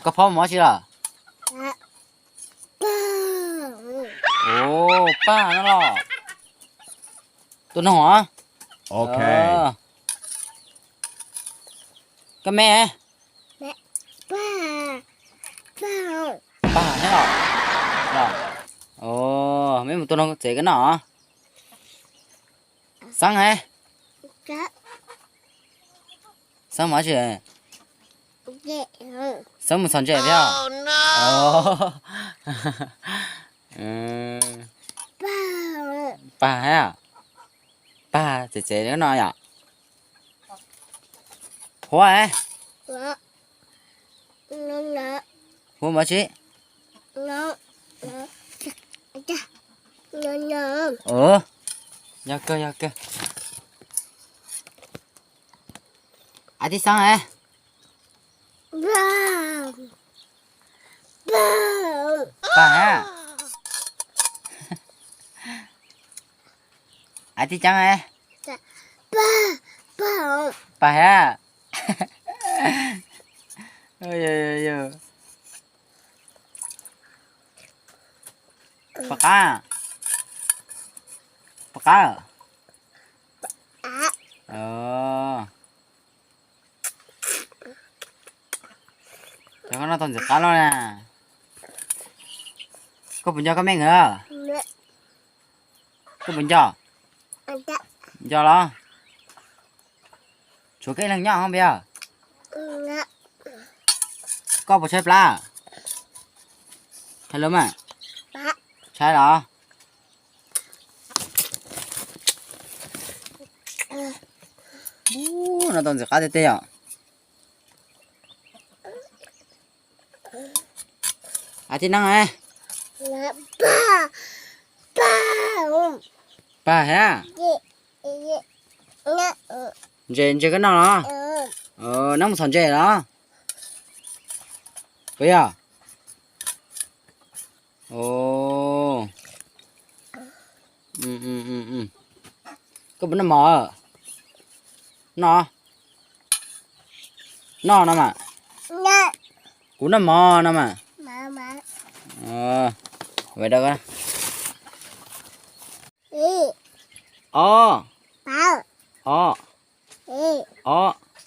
ກະເພາະໝໍຊິລະ? ໂອ້ ປານັ້ນລະ ໂຕນ້ອງຫວາ? ໂອເຄ ເອີ ກະແມ່ ແມ່ ປາ ປາ ປາແທ້ເນາະ ເນາະ. ໂອ້ ແມ່ນໂຕນ້ອງເຈກັນເນາະ. ສັ່ງໃຫ້ ສັ່ງມາເຈ ສັ່ງໝູສອນເຈເພຍ. ໂອ້ ເອີ ປາ ປາແທ້ ປາເຈເຈເນາະ. ຫົວເອ ຫົວມາຊິ ເອີ ຢາກເກີ ຢາກເກີ ອາທິສັງເອ ປາແຮ ອາທິຈັງເອ ປາ ປາ ປາແຮ ໂອ້ຍໂອ້ຍໂອ້ຍໂອ້ຍ ປາກາ ປາກາ ເອີ. ຈະກະນອນຕອນສະກາລອນນະ ກະບຸນຢໍກະແມ່ງເອີ ກະບຸນຢໍ ຢໍລອ ສວຍເກັກແລ້ວຫຍໍ້ຫ້ອງເບຍ ກະບໍ່ໃຊ້ປາ ໃຊ້ລົມອະ ໃຊ້ລອ. ໂອ້ ນອນຕອນສະກາເຕະໆ ອະ ອາທິດນັ່ງເອ ປາ ປາ ປາແຮ ເຈ ເຈກັນນອນເນາະ ເອີ ນັ່ງສອນເຈເນາະ ເປີຍ ໂອ້ ອືມໆໆໆ ກະບໍ່ນຳໝໍເນາະ ນອນນຳມະ ກູນຳໝໍນຳມະ ເອີ ໄວ້ເດີກະ ອີ ອໍ ປາ ອໍ ເອ ອໍ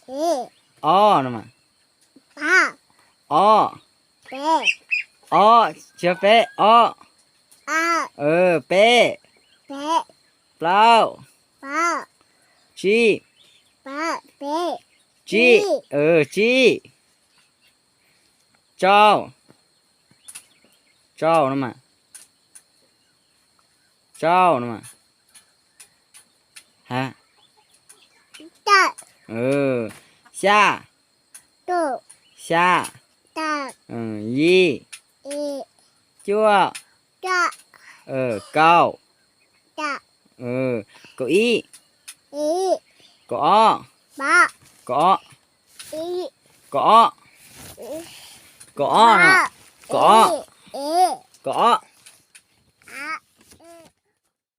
ເອ ອໍ ນຳມະ ປາ ອໍ ເປ ອໍ ເຊເປ ອໍ ອາ ເອີ ເປ ເປ ປາວ ປາ ຈີ ປາ ເປ ຈີ ຈີ ເອີ ຈີ ຈາວ ຈາວ ນຳມາ ຈາວ ນຳມາ ຮະ ຈາ ເອີ ຊາ ໂຕ ຊາ ຕາ ເອີ ຢີ ເອ ຈົວ ຈະ ເອີ ເກົ້າ ຈະ ເອີ ເກົ້າອີ ອີ ກະອໍ ບະ ກະອໍ ອີ ກະອໍ ອີ ກະອໍ ບະ ນະ